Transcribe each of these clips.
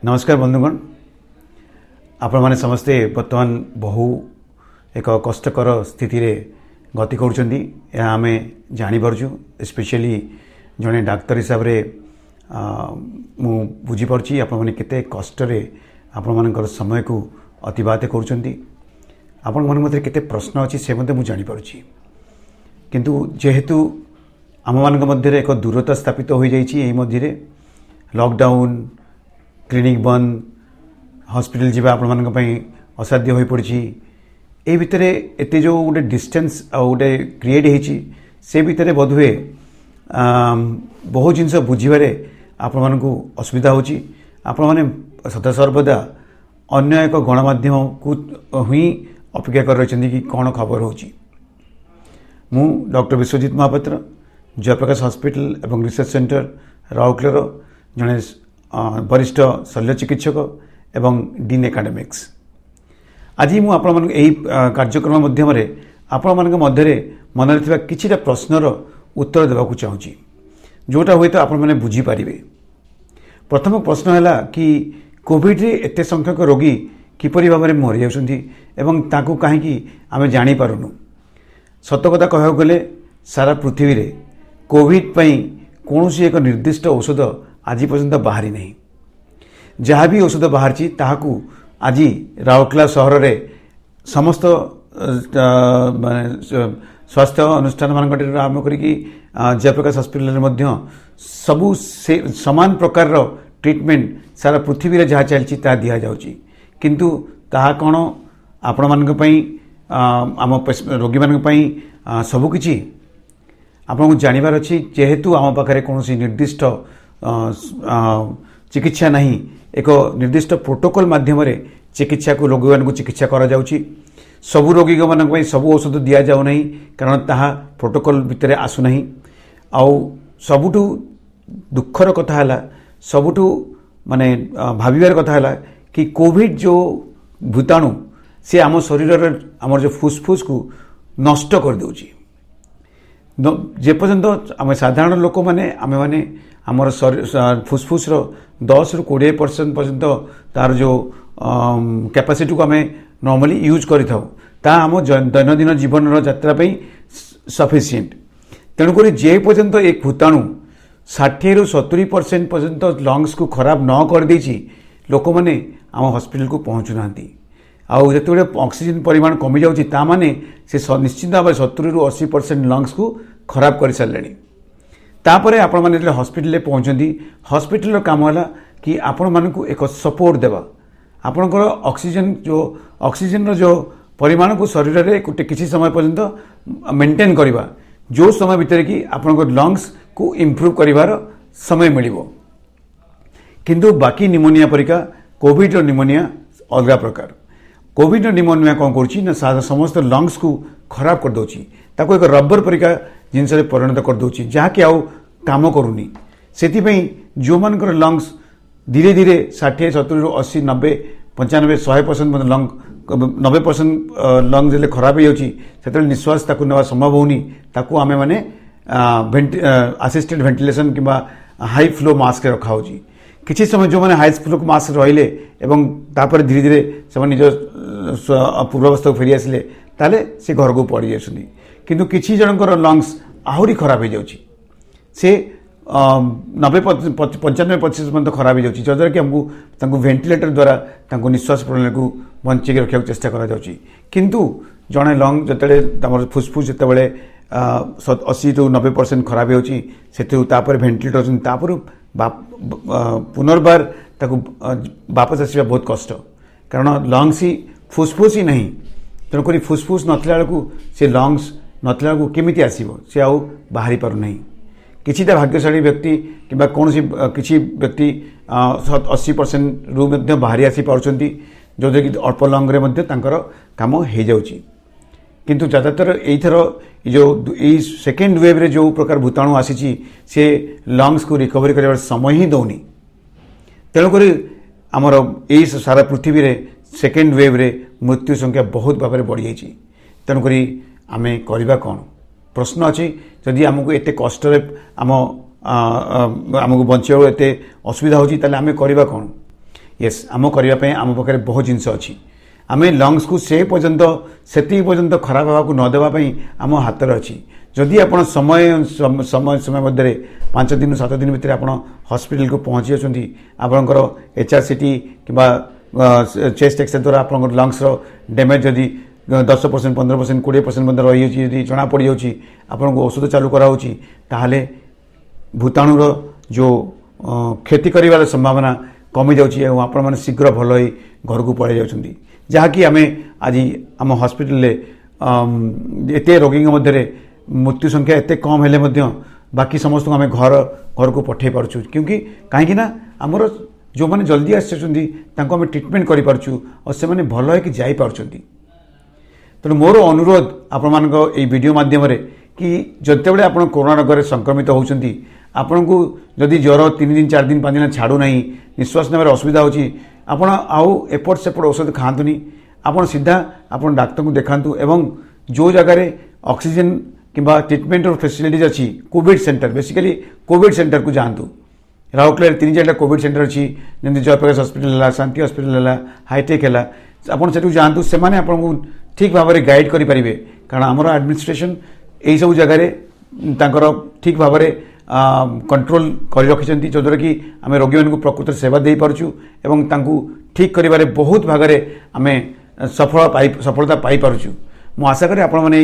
ନମସ୍କାର ବନ୍ଧୁଗଣ। ଆପଣମାନେ ସମସ୍ତେ ବର୍ତ୍ତମାନ ବହୁ ଏକ କଷ୍ଟକର ସ୍ଥିତିରେ ଗତି କରୁଛନ୍ତି, ଏହା ଆମେ ଜାଣିପାରୁଛୁ। ସ୍ପେଶିଆଲି ଜଣେ ଡାକ୍ତର ହିସାବରେ ମୁଁ ବୁଝିପାରୁଛି ଆପଣମାନେ କେତେ କଷ୍ଟରେ ଆପଣମାନଙ୍କର ସମୟକୁ ଅତିବାହିତ କରୁଛନ୍ତି। ଆପଣମାନଙ୍କ ମଧ୍ୟରେ କେତେ ପ୍ରଶ୍ନ ଅଛି, ସେ ମଧ୍ୟ ମୁଁ ଜାଣିପାରୁଛି। କିନ୍ତୁ ଯେହେତୁ ଆମମାନଙ୍କ ମଧ୍ୟରେ ଏକ ଦୂରତା ସ୍ଥାପିତ ହୋଇଯାଇଛି, ଏହି ମଧ୍ୟରେ ଲକଡାଉନ୍, କ୍ଲିନିକ୍ ବନ୍ଦ, ହସ୍ପିଟାଲ ଯିବା ଆପଣମାନଙ୍କ ପାଇଁ ଅସାଧ୍ୟ ହୋଇପଡ଼ିଛି। ଏଇ ଭିତରେ ଏତେ ଯେଉଁ ଗୋଟେ ଡିଷ୍ଟାନ୍ସ ଆଉ ଗୋଟେ କ୍ରିଏଟ୍ ହେଇଛି, ସେ ଭିତରେ ବୋଧହୁଏ ବହୁତ ଜିନିଷ ବୁଝିବାରେ ଆପଣମାନଙ୍କୁ ଅସୁବିଧା ହେଉଛି। ଆପଣମାନେ ସଦାସର୍ବଦା ଅନ୍ୟ ଏକ ଗଣମାଧ୍ୟମକୁ ହିଁ ଅପେକ୍ଷା କରି ରହିଛନ୍ତି କି କ'ଣ ଖବର ହେଉଛି। ମୁଁ ଡକ୍ଟର ବିଶ୍ୱଜିତ ମହାପାତ୍ର, ଜୟପ୍ରକାଶ ହସ୍ପିଟାଲ ଏବଂ ରିସର୍ଚ୍ଚ ସେଣ୍ଟର, ରାଉରକେଲାର ଜଣେ ବରିଷ୍ଠ ଶଲ୍ୟ ଚିକିତ୍ସକ ଏବଂ ଡିନ୍ ଏକାଡେମିକ୍ସ। ଆଜି ମୁଁ ଆପଣମାନଙ୍କୁ ଏହି କାର୍ଯ୍ୟକ୍ରମ ମାଧ୍ୟମରେ ଆପଣମାନଙ୍କ ମଧ୍ୟରେ ମନରେ ଥିବା କିଛିଟା ପ୍ରଶ୍ନର ଉତ୍ତର ଦେବାକୁ ଚାହୁଁଛି, ଯେଉଁଟା ହୁଏତ ଆପଣମାନେ ବୁଝିପାରିବେ। ପ୍ରଥମ ପ୍ରଶ୍ନ ହେଲା କି କୋଭିଡ଼ରେ ଏତେ ସଂଖ୍ୟକ ରୋଗୀ କିପରି ଭାବରେ ମରିଯାଉଛନ୍ତି ଏବଂ ତାକୁ କାହିଁକି ଆମେ ଜାଣିପାରୁନୁ? ସତ କଥା କହିବାକୁ ଗଲେ, ସାରା ପୃଥିବୀରେ କୋଭିଡ଼ ପାଇଁ କୌଣସି ଏକ ନିର୍ଦ୍ଦିଷ୍ଟ ଔଷଧ ଆଜି ପର୍ଯ୍ୟନ୍ତ ବାହାରି ନାହିଁ। ଯାହା ବି ଔଷଧ ବାହାରିଛି, ତାହାକୁ ଆଜି ରାଉରକେଲା ସହରରେ ସମସ୍ତ ମାନେ ସ୍ୱାସ୍ଥ୍ୟ ଅନୁଷ୍ଠାନମାନଙ୍କ ଠାରୁ ଆରମ୍ଭ କରିକି ଜୟପ୍ରକାଶ ହସ୍ପିଟାଲରେ ମଧ୍ୟ ସବୁ ସେ ସମାନ ପ୍ରକାରର ଟ୍ରିଟମେଣ୍ଟ, ସାରା ପୃଥିବୀରେ ଯାହା ଚାଲିଛି ତାହା ଦିଆଯାଉଛି। କିନ୍ତୁ ତାହା କ'ଣ ଆପଣମାନଙ୍କ ପାଇଁ, ଆମ ରୋଗୀମାନଙ୍କ ପାଇଁ ସବୁକିଛି? ଆପଣଙ୍କୁ ଜାଣିବାର ଅଛି, ଯେହେତୁ ଆମ ପାଖରେ କୌଣସି ନିର୍ଦ୍ଦିଷ୍ଟ ଚିକିତ୍ସା ନାହିଁ, ଏକ ନିର୍ଦ୍ଦିଷ୍ଟ ପ୍ରୋଟୋକଲ୍ ମାଧ୍ୟମରେ ଚିକିତ୍ସାକୁ ରୋଗୀମାନଙ୍କୁ ଚିକିତ୍ସା କରାଯାଉଛି। ସବୁ ରୋଗୀମାନଙ୍କ ପାଇଁ ସବୁ ଔଷଧ ଦିଆଯାଉ ନାହିଁ, କାରଣ ତାହା ପ୍ରୋଟୋକଲ୍ ଭିତରେ ଆସୁନାହିଁ। ଆଉ ସବୁଠୁ ଦୁଃଖର କଥା ହେଲା, ସବୁଠୁ ମାନେ ଭାବିବାର କଥା ହେଲା କି କୋଭିଡ଼ ଯେଉଁ ଭୂତାଣୁ, ସେ ଆମ ଶରୀରର ଆମର ଯେଉଁ ଫୁସଫୁସକୁ ନଷ୍ଟ କରିଦେଉଛି। ଯେପର୍ଯ୍ୟନ୍ତ ଆମେ ସାଧାରଣ ଲୋକମାନେ, ଆମେମାନେ ଆମର ଫୁସଫୁସର 10ରୁ 20% ପର୍ଯ୍ୟନ୍ତ ତାର ଯେଉଁ କ୍ୟାପାସିଟିକୁ ଆମେ ନର୍ମାଲି ୟୁଜ୍ କରିଥାଉ, ତାହା ଆମ ଦୈନନ୍ଦିନ ଜୀବନର ଯାତ୍ରା ପାଇଁ ସଫିସିଏଣ୍ଟ। ତେଣୁକରି ଯେ ପର୍ଯ୍ୟନ୍ତ ଏ ଭୂତାଣୁ 60ରୁ 70% ପର୍ଯ୍ୟନ୍ତ ଲଙ୍ଗସକୁ ଖରାପ ନ କରିଦେଇଛି, ଲୋକମାନେ ଆମ ହସ୍ପିଟାଲକୁ ପହଞ୍ଚୁନାହାନ୍ତି। ଆଉ ଯେତେବେଳେ ଅକ୍ସିଜେନ୍ ପରିମାଣ କମିଯାଉଛି, ତା ମାନେ ସେ ନିଶ୍ଚିନ୍ତ ଭାବରେ 70ରୁ 80% ଲଙ୍ଗସକୁ ଖରାପ କରିସାରିଲେଣି। ତାପରେ ଆପଣମାନେ ଯେତେବେଳେ ହସ୍ପିଟାଲରେ ପହଞ୍ଚନ୍ତି, ହସ୍ପିଟାଲର କାମ ହେଲା କି ଆପଣମାନଙ୍କୁ ଏକ ସପୋର୍ଟ ଦେବା, ଆପଣଙ୍କର ଅକ୍ସିଜେନ୍ ଯେଉଁ ଅକ୍ସିଜେନ୍ର ଯେଉଁ ପରିମାଣକୁ ଶରୀରରେ ଗୋଟେ କିଛି ସମୟ ପର୍ଯ୍ୟନ୍ତ ମେଣ୍ଟେନ୍ କରିବା, ଯେଉଁ ସମୟ ଭିତରେ କି ଆପଣଙ୍କ ଲଙ୍ଗସକୁ ଇମ୍ପ୍ରୁଭ୍ କରିବାର ସମୟ ମିଳିବ। କିନ୍ତୁ ବାକି ନିମୋନିଆ ପରିକା କୋଭିଡ଼ର ନିମୋନିଆ ଅଲଗା ପ୍ରକାର। କୋଭିଡ଼ର ନିମୋନିଆ କ'ଣ କରୁଛି ନା ସମସ୍ତ ଲଙ୍ଗସକୁ ଖରାପ କରିଦେଉଛି, ତାକୁ ଏକ ରବର ପରିକା ଜିନିଷରେ ପରିଣତ କରିଦେଉଛି, ଯାହାକି ଆଉ କାମ କରୁନି। ସେଥିପାଇଁ ଯେଉଁମାନଙ୍କର ଲଙ୍ଗସ ଧୀରେ ଧୀରେ 60, 70ରୁ 80, 90, 95, 100% ମଧ୍ୟ ଲଙ୍ଗ, 90% ଲଙ୍ଗ ଯେତେବେଳେ ଖରାପ ହେଇଯାଉଛି, ସେତେବେଳେ ନିଶ୍ୱାସ ତାକୁ ନେବା ସମ୍ଭବ ହେଉନି। ତାକୁ ଆମେମାନେ ଆସିଷ୍ଟେଡ୍ ଭେଣ୍ଟିଲେସନ୍ କିମ୍ବା ହାଇ ଫ୍ଲୋ ମାସ୍କରେ ରଖାହେଉଛି କିଛି ସମୟ। ଯେଉଁମାନେ ହାଇ ଫ୍ଲୋ ମାସ୍କ ରହିଲେ ଏବଂ ତାପରେ ଧୀରେ ଧୀରେ ସେମାନେ ନିଜ ପୂର୍ବାବସ୍ଥାକୁ ଫେରି ଆସିଲେ, ତାହେଲେ ସେ ଘରକୁ ପଡ଼ି ଯାଉଛନ୍ତି। କିନ୍ତୁ କିଛି ଜଣଙ୍କର ଲଙ୍ଗସ୍ ଆହୁରି ଖରାପ ହେଇଯାଉଛି, ସେ 90, 95% ପର୍ଯ୍ୟନ୍ତ ଖରାପ ହେଇଯାଉଛି, ଯଦ୍ୱାରା କି ଆମକୁ ତାଙ୍କୁ ଭେଣ୍ଟିଲେଟର ଦ୍ୱାରା ତାଙ୍କୁ ନିଶ୍ୱାସ ପ୍ରଣାଳୀକୁ ବଞ୍ଚେଇକି ରଖିବାକୁ ଚେଷ୍ଟା କରାଯାଉଛି। କିନ୍ତୁ ଜଣେ ଲଙ୍ଗ ଯେତେବେଳେ ଆମର ଫୁସଫୁସ ଯେତେବେଳେ 80ରୁ 90% ଖରାପ ହେଉଛି, ସେଥିରୁ ତାପରେ ଭେଣ୍ଟିଲେଟର ଅଛନ୍ତି, ତାପରେ ପୁନର୍ବାର ତାକୁ ବାପସ ଆସିବା ବହୁତ କଷ୍ଟ, କାରଣ ଲଙ୍ଗସ୍ ହିଁ, ଫୁସଫୁସ ହିଁ ନାହିଁ। ତେଣୁକରି ଫୁସଫୁସ ନଥିଲା ବେଳକୁ, ସେ ଲଙ୍ଗସ୍ ନଥିଲା ବେଳକୁ କେମିତି ଆସିବ? ସେ ଆଉ ବାହାରି ପାରୁନାହିଁ। କିଛିଟା ଭାଗ୍ୟଶାଳୀ ବ୍ୟକ୍ତି କିମ୍ବା କୌଣସି କିଛି ବ୍ୟକ୍ତି 80%ରୁ ମଧ୍ୟ ବାହାରି ଆସିପାରୁଛନ୍ତି, ଯେଉଁଥିରେ କି ଅଳ୍ପ ଲଙ୍ଗରେ ମଧ୍ୟ ତାଙ୍କର କାମ ହେଇଯାଉଛି। କିନ୍ତୁ ଯାଦାତର ଏଇଥର ଏ ଯେଉଁ ଏଇ ସେକେଣ୍ଡ ୱେଭ୍ରେ ଯେଉଁ ପ୍ରକାର ଭୂତାଣୁ ଆସିଛି, ସେ ଲଙ୍ଗସକୁ ରିକଭରି କରିବାର ସମୟ ହିଁ ଦେଉନି। ତେଣୁକରି ଆମର ଏଇ ସାରା ପୃଥିବୀରେ ସେକେଣ୍ଡ ୱେଭ୍ରେ ମୃତ୍ୟୁ ସଂଖ୍ୟା ବହୁତ ଭାବରେ ବଢ଼ିଯାଇଛି। ତେଣୁକରି ଆମେ କରିବା କ'ଣ? ପ୍ରଶ୍ନ ଅଛି, ଯଦି ଆମକୁ ଏତେ କଷ୍ଟରେ ଆମକୁ ବଞ୍ଚିବାକୁ ଏତେ ଅସୁବିଧା ହେଉଛି, ତାହେଲେ ଆମେ କରିବା କ'ଣ? ୟେସ୍, ଆମ କରିବା ପାଇଁ ଆମ ପାଖରେ ବହୁତ ଜିନିଷ ଅଛି। ଆମେ ଲଙ୍ଗସକୁ ସେ ପର୍ଯ୍ୟନ୍ତ, ସେତିକି ପର୍ଯ୍ୟନ୍ତ ଖରାପ ହେବାକୁ ନ ଦେବା ପାଇଁ ଆମ ହାତରେ ଅଛି। ଯଦି ଆପଣ ସମୟ ସମୟ ସମୟ ମଧ୍ୟରେ 5 ଦିନ 7 ଦିନ ଭିତରେ ଆପଣ ହସ୍ପିଟାଲକୁ ପହଞ୍ଚି ଯାଉଛନ୍ତି, ଆପଣଙ୍କର HRCT କିମ୍ବା ଚେଷ୍ଟ ଏକ୍ସରେ ଦ୍ୱାରା ଆପଣଙ୍କର ଲଙ୍ଗସର ଡ୍ୟାମେଜ୍ ଯଦି 10%, 15%, 20% ମଧ୍ୟ ରହିଯାଉଛି, ଯଦି ଜଣାପଡ଼ିଯାଉଛି, ଆପଣଙ୍କୁ ଔଷଧ ଚାଲୁ କରାହେଉଛି, ତାହେଲେ ଭୂତାଣୁର ଯେଉଁ କ୍ଷତି କରିବାର ସମ୍ଭାବନା କମିଯାଉଛି ଏବଂ ଆପଣମାନେ ଶୀଘ୍ର ଭଲ ହୋଇ ଘରକୁ ପଳାଇ ଯାଉଛନ୍ତି। ଯାହାକି ଆମେ ଆଜି ଆମ ହସ୍ପିଟାଲରେ ଏତେ ରୋଗୀଙ୍କ ମଧ୍ୟରେ ମୃତ୍ୟୁ ସଂଖ୍ୟା ଏତେ କମ୍ ହେଲେ ମଧ୍ୟ ବାକି ସମସ୍ତଙ୍କୁ ଆମେ ଘରକୁ ପଠାଇ ପାରୁଛୁ। କ୍ୟୁଁକି କାହିଁକି ନା ଆମର ଯେଉଁମାନେ ଜଲ୍ଦି ଆସିଯାଉଛନ୍ତି, ତାଙ୍କୁ ଆମେ ଟ୍ରିଟମେଣ୍ଟ କରିପାରୁଛୁ ଆଉ ସେମାନେ ଭଲ ହେଇକି ଯାଇପାରୁଛନ୍ତି। ତେଣୁ ମୋର ଅନୁରୋଧ ଆପଣମାନଙ୍କ ଏଇ ଭିଡ଼ିଓ ମାଧ୍ୟମରେ କି ଯେତେବେଳେ ଆପଣ କରୋନା ରୋଗରେ ସଂକ୍ରମିତ ହେଉଛନ୍ତି, ଆପଣଙ୍କୁ ଯଦି ଜ୍ୱର 3 ଦିନ, 4 ଦିନ, 5 ଦିନ ଛାଡ଼ୁନାହିଁ, ନିଶ୍ୱାସ ନେବାରେ ଅସୁବିଧା ହେଉଛି, ଆପଣ ଆଉ ଏପଟ ସେପଟ ଔଷଧ ଖାଆନ୍ତୁନି। ଆପଣ ସିଧା ଆପଣ ଡାକ୍ତରଙ୍କୁ ଦେଖାନ୍ତୁ ଏବଂ ଯେଉଁ ଜାଗାରେ ଅକ୍ସିଜେନ୍ କିମ୍ବା ଟ୍ରିଟମେଣ୍ଟର ଫେସିଲିଟିଜ୍ ଅଛି, କୋଭିଡ଼ ସେଣ୍ଟର, ବେସିକାଲି କୋଭିଡ଼ ସେଣ୍ଟରକୁ ଯାଆନ୍ତୁ। ରାଉରକେଲାରେ ତିନି ଚାରିଟା କୋଭିଡ଼ ସେଣ୍ଟର ଅଛି, ଯେମିତି ଜୟପ୍ରକାଶ ହସ୍ପିଟାଲ ହେଲା, ଶାନ୍ତି ହସ୍ପିଟାଲ ହେଲା, ହାଇଟେକ୍ ହେଲା। ଆପଣ ସେଠାକୁ ଯାଆନ୍ତୁ, ସେମାନେ ଆପଣଙ୍କୁ ଠିକ୍ ଭାବରେ ଗାଇଡ଼ କରିପାରିବେ। କାରଣ ଆମର ଆଡମିନିଷ୍ଟ୍ରେସନ୍ ଏଇସବୁ ଜାଗାରେ ତାଙ୍କର ଠିକ୍ ଭାବରେ କଣ୍ଟ୍ରୋଲ କରି ରଖିଛନ୍ତି, ଯଦ୍ୱାରା କି ଆମେ ରୋଗୀମାନଙ୍କୁ ପ୍ରକୃତରେ ସେବା ଦେଇପାରୁଛୁ ଏବଂ ତାଙ୍କୁ ଠିକ୍ କରିବାରେ ବହୁତ ଭାଗରେ ଆମେ ସଫଳତା ପାଇପାରୁଛୁ। ମୁଁ ଆଶା କରେ ଆପଣମାନେ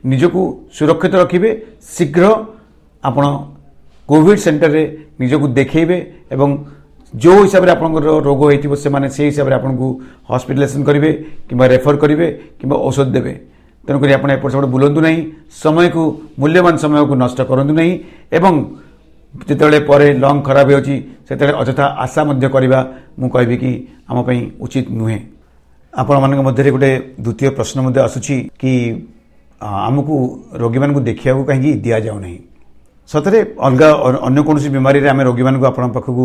ନିଜକୁ ସୁରକ୍ଷିତ ରଖିବେ, ଶୀଘ୍ର ଆପଣ କୋଭିଡ଼ ସେଣ୍ଟରରେ ନିଜକୁ ଦେଖେଇବେ ଏବଂ ଯେଉଁ ହିସାବରେ ଆପଣଙ୍କର ରୋଗ ହେଇଥିବ, ସେମାନେ ସେଇ ହିସାବରେ ଆପଣଙ୍କୁ ହସ୍ପିଟାଲାଇଜେସନ୍ କରିବେ କିମ୍ବା ରେଫର କରିବେ କିମ୍ବା ଔଷଧ ଦେବେ। ତେଣୁକରି ଆପଣ ଏପଟ ସେପଟ ବୁଲନ୍ତୁ ନାହିଁ, ସମୟକୁ, ମୂଲ୍ୟବାନ ସମୟକୁ ନଷ୍ଟ କରନ୍ତୁ ନାହିଁ ଏବଂ ଯେତେବେଳେ ପରେ ଲଙ୍ଗ ଖରାପ ହେଉଛି, ସେତେବେଳେ ଅଯଥା ଆଶା ମଧ୍ୟ କରିବା, ମୁଁ କହିବି କି ଆମ ପାଇଁ ଉଚିତ ନୁହେଁ। ଆପଣମାନଙ୍କ ମଧ୍ୟରେ ଗୋଟେ ଦ୍ୱିତୀୟ ପ୍ରଶ୍ନ ମଧ୍ୟ ଆସୁଛି କି ଆମକୁ ରୋଗୀମାନଙ୍କୁ ଦେଖିବାକୁ କାହିଁକି ଦିଆଯାଉନାହିଁ? ସତରେ ଅଲଗା ଅନ୍ୟ କୌଣସି ବିମାରୀରେ ଆମେ ରୋଗୀମାନଙ୍କୁ ଆପଣଙ୍କ ପାଖକୁ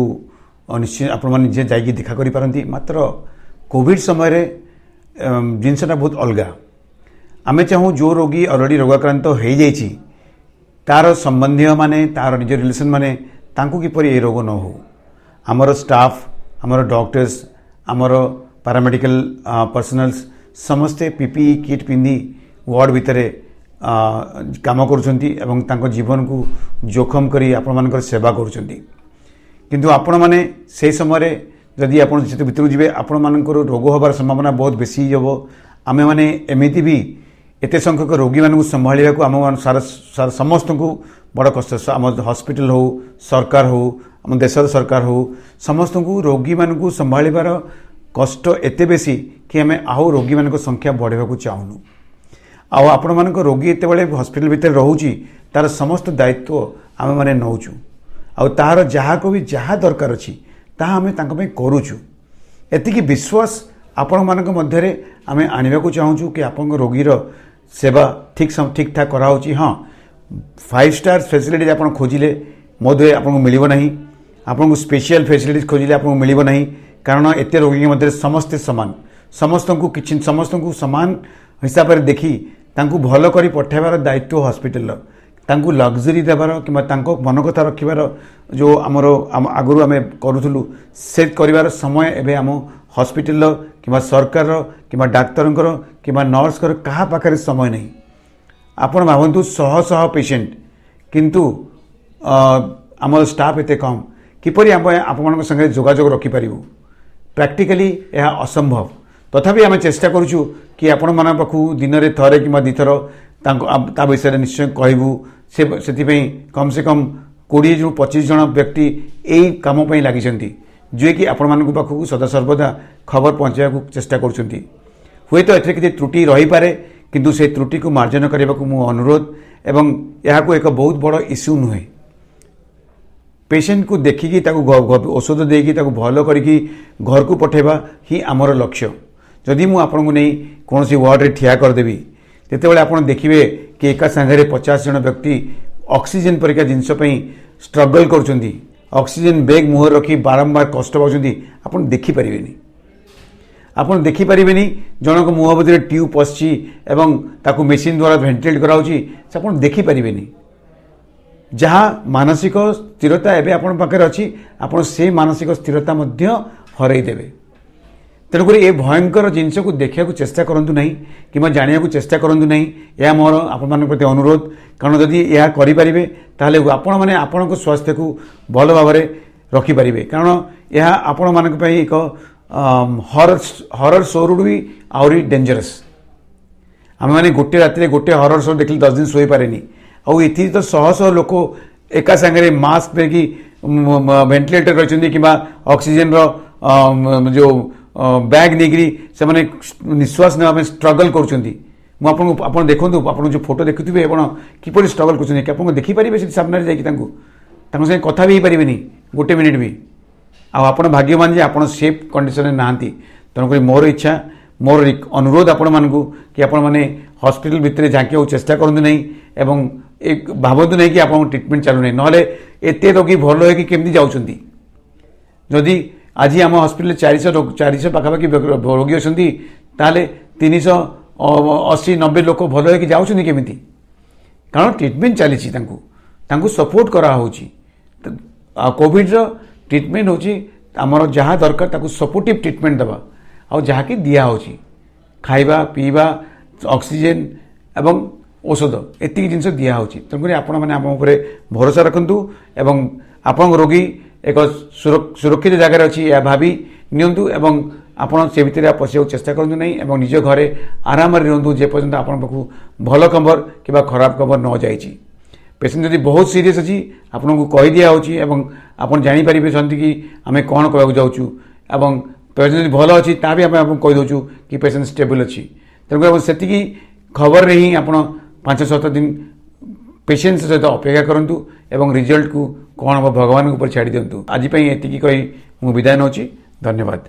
ନିଶ୍ଚୟ ଆପଣମାନେ ନିଜେ ଯାଇକି ଦେଖା କରିପାରନ୍ତି। ମାତ୍ର କୋଭିଡ଼ ସମୟରେ ଜିନିଷଟା ବହୁତ ଅଲଗା। ଆମେ ଚାହୁଁ ଯେଉଁ ରୋଗୀ ଅଲରେଡ଼ି ରୋଗାକ୍ରାନ୍ତ ହେଇଯାଇଛି, ତାର ସମ୍ବନ୍ଧୀୟମାନେ, ତାର ନିଜ ରିଲେସନ୍ ମାନେ, ତାଙ୍କୁ କିପରି ଏ ରୋଗ ନ ହେଉ। ଆମର ଷ୍ଟାଫ୍, ଆମର ଡକ୍ଟର୍ସ, ଆମର ପାରାମେଡ଼ିକାଲ ପର୍ସନାଲ୍ସ ସମସ୍ତେ ପିପିଇ କିଟ୍ ପିନ୍ଧି ୱାର୍ଡ଼ ଭିତରେ କାମ କରୁଛନ୍ତି ଏବଂ ତାଙ୍କ ଜୀବନକୁ ଜୋଖମ କରି ଆପଣମାନଙ୍କର ସେବା କରୁଛନ୍ତି। କିନ୍ତୁ ଆପଣମାନେ ସେହି ସମୟରେ ଯଦି ଆପଣ ସେଠି ଭିତରକୁ ଯିବେ, ଆପଣମାନଙ୍କର ରୋଗ ହେବାର ସମ୍ଭାବନା ବହୁତ ବେଶୀ ହେଇଯିବ। ଆମେମାନେ ଏମିତି ବି ଏତେ ସଂଖ୍ୟକ ରୋଗୀମାନଙ୍କୁ ସମ୍ଭାଳିବାକୁ ଆମ ସାରା ସାରା ସମସ୍ତଙ୍କୁ ବଡ଼ କଷ୍ଟ। ଆମ ହସ୍ପିଟାଲ ହେଉ, ସରକାର ହେଉ, ଆମ ଦେଶର ସରକାର ହେଉ, ସମସ୍ତଙ୍କୁ ରୋଗୀମାନଙ୍କୁ ସମ୍ଭାଳିବାର କଷ୍ଟ ଏତେ ବେଶୀ କି ଆମେ ଆଉ ରୋଗୀମାନଙ୍କ ସଂଖ୍ୟା ବଢ଼ାଇବାକୁ ଚାହୁଁନୁ। ଆଉ ଆପଣମାନଙ୍କ ରୋଗୀ ଯେତେବେଳେ ହସ୍ପିଟାଲ ଭିତରେ ରହୁଛି, ତାର ସମସ୍ତ ଦାୟିତ୍ୱ ଆମେମାନେ ନେଉଛୁ ଆଉ ତାହାର ଯାହାକୁ ବି ଯାହା ଦରକାର ଅଛି, ତାହା ଆମେ ତାଙ୍କ ପାଇଁ କରୁଛୁ। ଏତିକି ବିଶ୍ୱାସ ଆପଣମାନଙ୍କ ମଧ୍ୟରେ ଆମେ ଆଣିବାକୁ ଚାହୁଁଛୁ କି ଆପଣଙ୍କ ରୋଗୀର ସେବା ଠିକ୍ ଠିକ୍ଠାକ୍ କରାହେଉଛି। ହଁ, ଫାଇଭ୍ ଷ୍ଟାର୍ ଫେସିଲିଟି ଆପଣ ଖୋଜିଲେ ବୋଧହୁଏ ଆପଣଙ୍କୁ ମିଳିବ ନାହିଁ। ଆପଣଙ୍କୁ ସ୍ପେଶିଆଲ ଫେସିଲିଟିଜ୍ ଖୋଜିଲେ ଆପଣଙ୍କୁ ମିଳିବ ନାହିଁ। କାରଣ ଏତେ ରୋଗୀଙ୍କ ମଧ୍ୟରେ ସମସ୍ତେ ସମାନ। ସମସ୍ତଙ୍କୁ କିଛି ସମସ୍ତଙ୍କୁ ସମାନ ହିସାବରେ ଦେଖି ତାଙ୍କୁ ଭଲ କରି ପଠାଇବାର ଦାୟିତ୍ୱ ହସ୍ପିଟାଲର। ତାଙ୍କୁ ଲକ୍ଜରୀ ଦେବାର କିମ୍ବା ତାଙ୍କ ମନ କଥା ରଖିବାର ଯେଉଁ ଆମର ଆମ ଆଗରୁ ଆମେ କରୁଥିଲୁ, ସେ କରିବାର ସମୟ ଏବେ ଆମ ହସ୍ପିଟାଲର କିମ୍ବା ସରକାରର କିମ୍ବା ଡାକ୍ତରଙ୍କର କିମ୍ବା ନର୍ସଙ୍କର କାହା ପାଖରେ ସମୟ ନାହିଁ। ଆପଣ ଭାବନ୍ତୁ, ଶହ ଶହ ପେସେଣ୍ଟ, କିନ୍ତୁ ଆମର ଷ୍ଟାଫ୍ ଏତେ କମ୍। କିପରି ଆମେ ଆପଣମାନଙ୍କ ସାଙ୍ଗରେ ଯୋଗାଯୋଗ ରଖିପାରିବୁ? ପ୍ରାକ୍ଟିକାଲି ଏହା ଅସମ୍ଭବ। ତଥାପି ଆମେ ଚେଷ୍ଟା କରୁଛୁ କି ଆପଣମାନଙ୍କ ପାଖକୁ ଦିନରେ ଥରେ କିମ୍ବା ଦୁଇଥର ତାଙ୍କୁ ତା ବିଷୟରେ ନିଶ୍ଚୟ କହିବୁ। ସେଥିପାଇଁ କମ୍ ସେ କମ୍ 20ରୁ 25 ଜଣ ବ୍ୟକ୍ତି ଏଇ କାମ ପାଇଁ ଲାଗିଛନ୍ତି, ଯିଏକି ଆପଣମାନଙ୍କ ପାଖକୁ ସଦାସର୍ବଦା ଖବର ପହଞ୍ଚାଇବାକୁ ଚେଷ୍ଟା କରୁଛନ୍ତି। ହୁଏତ ଏଥିରେ କିଛି ତ୍ରୁଟି ରହିପାରେ, କିନ୍ତୁ ସେ ତ୍ରୁଟିକୁ ମାର୍ଜନ କରିବାକୁ ମୁଁ ଅନୁରୋଧ ଏବଂ ଏହାକୁ ଏକ ବହୁତ ବଡ଼ ଇସ୍ୟୁ ନୁହେଁ। ପେସେଣ୍ଟକୁ ଦେଖିକି ତାକୁ ଔଷଧ ଦେଇକି ତାକୁ ଭଲ କରିକି ଘରକୁ ପଠାଇବା ହିଁ ଆମର ଲକ୍ଷ୍ୟ। ଯଦି ମୁଁ ଆପଣଙ୍କୁ ନେଇ କୌଣସି ୱାର୍ଡ଼ରେ ଠିଆ କରିଦେବି, ଯେତେବେଳେ ଆପଣ ଦେଖିବେ କି ଏକା ସାଙ୍ଗରେ 50 ଜଣ ବ୍ୟକ୍ତି ଅକ୍ସିଜେନ୍ ପରିକା ଜିନିଷ ପାଇଁ ଷ୍ଟ୍ରଗଲ୍ କରୁଛନ୍ତି, ଅକ୍ସିଜେନ୍ ବେଗ୍ ମୁହଁରେ ରଖି ବାରମ୍ବାର କଷ୍ଟ ପାଉଛନ୍ତି, ଆପଣ ଦେଖିପାରିବେନି। ଆପଣ ଦେଖିପାରିବେନି। ଜଣଙ୍କ ମୁହଁ ଭିତରେ ଟ୍ୟୁବ୍ ପଶିଛି ଏବଂ ତାକୁ ମେସିନ୍ ଦ୍ୱାରା ଭେଣ୍ଟିଲେଟ୍ କରାହେଉଛି, ସେ ଆପଣ ଦେଖିପାରିବେନି। ଯାହା ମାନସିକ ସ୍ଥିରତା ଏବେ ଆପଣଙ୍କ ପାଖରେ ଅଛି, ଆପଣ ସେ ମାନସିକ ସ୍ଥିରତା ମଧ୍ୟ ହରେଇ ଦେବେ। ତେଣୁକରି ଏ ଭୟଙ୍କର ଜିନିଷକୁ ଦେଖିବାକୁ ଚେଷ୍ଟା କରନ୍ତୁ ନାହିଁ କିମ୍ବା ଜାଣିବାକୁ ଚେଷ୍ଟା କରନ୍ତୁ ନାହିଁ। ଏହା ମୋର ଆପଣମାନଙ୍କ ପ୍ରତି ଅନୁରୋଧ। କାରଣ ଯଦି ଏହା କରିପାରିବେ, ତାହେଲେ ଆପଣମାନେ ଆପଣଙ୍କ ସ୍ୱାସ୍ଥ୍ୟକୁ ଭଲ ଭାବରେ ରଖିପାରିବେ। କାରଣ ଏହା ଆପଣମାନଙ୍କ ପାଇଁ ଏକ ହରର ଶୋରୁ ବି ଆହୁରି ଡେଞ୍ଜରସ୍। ଆମେମାନେ ଗୋଟେ ରାତିରେ ଗୋଟେ ହରର ଶୋ ଦେଖିଲେ 10 ଦିନ ଶୋଇପାରେନି। ଆଉ ଏଥିରେ ତ ଶହ ଶହ ଲୋକ ଏକା ସାଙ୍ଗରେ ମାସ୍କ ପିନ୍ଧିକି ଭେଣ୍ଟିଲେଟର ରହିଛନ୍ତି କିମ୍ବା ଅକ୍ସିଜେନର ଯେଉଁ ବ୍ୟାଗ୍ ନେଇକରି ସେମାନେ ନିଶ୍ୱାସ ନେବା ପାଇଁ ଷ୍ଟ୍ରଗଲ୍ କରୁଛନ୍ତି। ମୁଁ ଆପଣଙ୍କୁ, ଆପଣ ଦେଖନ୍ତୁ, ଆପଣ ଯେଉଁ ଫଟୋ ଦେଖୁଥିବେ, ଆପଣ କିପରି ଷ୍ଟ୍ରଗଲ୍ କରୁଛନ୍ତି, ଆପଣ ଦେଖିପାରିବେ ସେଠି ସାମ୍ନାରେ ଯାଇକି ତାଙ୍କୁ, ତାଙ୍କ ସାଙ୍ଗେ କଥା ବି ହେଇପାରିବେନି ଗୋଟେ ମିନିଟ୍ ବି। ଆଉ ଆପଣ ଭାଗ୍ୟବାନ ଯେ ଆପଣ ସେଫ୍ କଣ୍ଡିସନରେ ନାହାନ୍ତି। ତେଣୁକରି ମୋର ଇଚ୍ଛା, ମୋର ଅନୁରୋଧ ଆପଣମାନଙ୍କୁ କି ଆପଣମାନେ ହସ୍ପିଟାଲ ଭିତରେ ଝାଙ୍କିବାକୁ ଚେଷ୍ଟା କରନ୍ତୁ ନାହିଁ ଏବଂ ଏ ଭାବନ୍ତୁ ନାହିଁ କି ଆପଣଙ୍କ ଟ୍ରିଟମେଣ୍ଟ ଚାଲୁନାହିଁ। ନହେଲେ ଏତେ ରୋଗୀ ଭଲ ହେଇକି କେମିତି ଯାଉଛନ୍ତି? ଯଦି ଆଜି ଆମ ହସ୍ପିଟାଲରେ 400 ପାଖାପାଖି ରୋଗୀ ଅଛନ୍ତି, ତାହେଲେ 380-90 ଲୋକ ଭଲ ହେଇକି ଯାଉଛନ୍ତି କେମିତି? କାରଣ ଟ୍ରିଟମେଣ୍ଟ ଚାଲିଛି, ତାଙ୍କୁ ତାଙ୍କୁ ସପୋର୍ଟ କରାହେଉଛି। ଆଉ କୋଭିଡ଼ର ଟ୍ରିଟମେଣ୍ଟ ହେଉଛି ଆମର ଯାହା ଦରକାର ତାକୁ ସପୋର୍ଟିଭ୍ ଟ୍ରିଟମେଣ୍ଟ ଦେବା, ଆଉ ଯାହାକି ଦିଆହେଉଛି ଖାଇବା, ପିଇବା, ଅକ୍ସିଜେନ ଏବଂ ଔଷଧ, ଏତିକି ଜିନିଷ ଦିଆହେଉଛି। ତେଣୁକରି ଆପଣମାନେ ଆମ ଉପରେ ଭରସା ରଖନ୍ତୁ ଏବଂ ଆପଣଙ୍କ ରୋଗୀ ଏକ ସୁରକ୍ଷିତ ଜାଗାରେ ଅଛି, ଏହା ଭାବି ନିଅନ୍ତୁ ଏବଂ ଆପଣ ସେ ଭିତରେ ଆଉ ପଶିବାକୁ ଚେଷ୍ଟା କରନ୍ତୁ ନାହିଁ ଏବଂ ନିଜ ଘରେ ଆରାମରେ ରୁହନ୍ତୁ, ଯେପର୍ଯ୍ୟନ୍ତ ଆପଣଙ୍କ ପାଖକୁ ଭଲ ଖବର କିମ୍ବା ଖରାପ ଖବର ନ ଯାଇଛି। ପେସେଣ୍ଟ ଯଦି ବହୁତ ସିରିୟସ୍ ଅଛି, ଆପଣଙ୍କୁ କହିଦିଆହେଉଛି ଏବଂ ଆପଣ ଜାଣିପାରିବେ ସେମିତି କି ଆମେ କ'ଣ କହିବାକୁ ଯାଉଛୁ। ଏବଂ ପେସେଣ୍ଟ ଯଦି ଭଲ ଅଛି, ତା ବି ଆମେ ଆପଣଙ୍କୁ କହିଦେଉଛୁ କି ପେସେଣ୍ଟ ଷ୍ଟେବଲ୍ ଅଛି। ତେଣୁକରି ଆପଣ ସେତିକି ଖବରରେ ହିଁ ଆପଣ 5-7 ଦିନ ପେସେନ୍ସ ସହିତ ଅପେକ୍ଷା କରନ୍ତୁ ଏବଂ ରିଜଲ୍ଟକୁ କ'ଣ ହେବ ଭଗବାନଙ୍କ ଉପରେ ଛାଡ଼ି ଦିଅନ୍ତୁ। ଆଜି ପାଇଁ ଏତିକି କହି ମୁଁ ବିଦାୟ ନେଉଛି। ଧନ୍ୟବାଦ।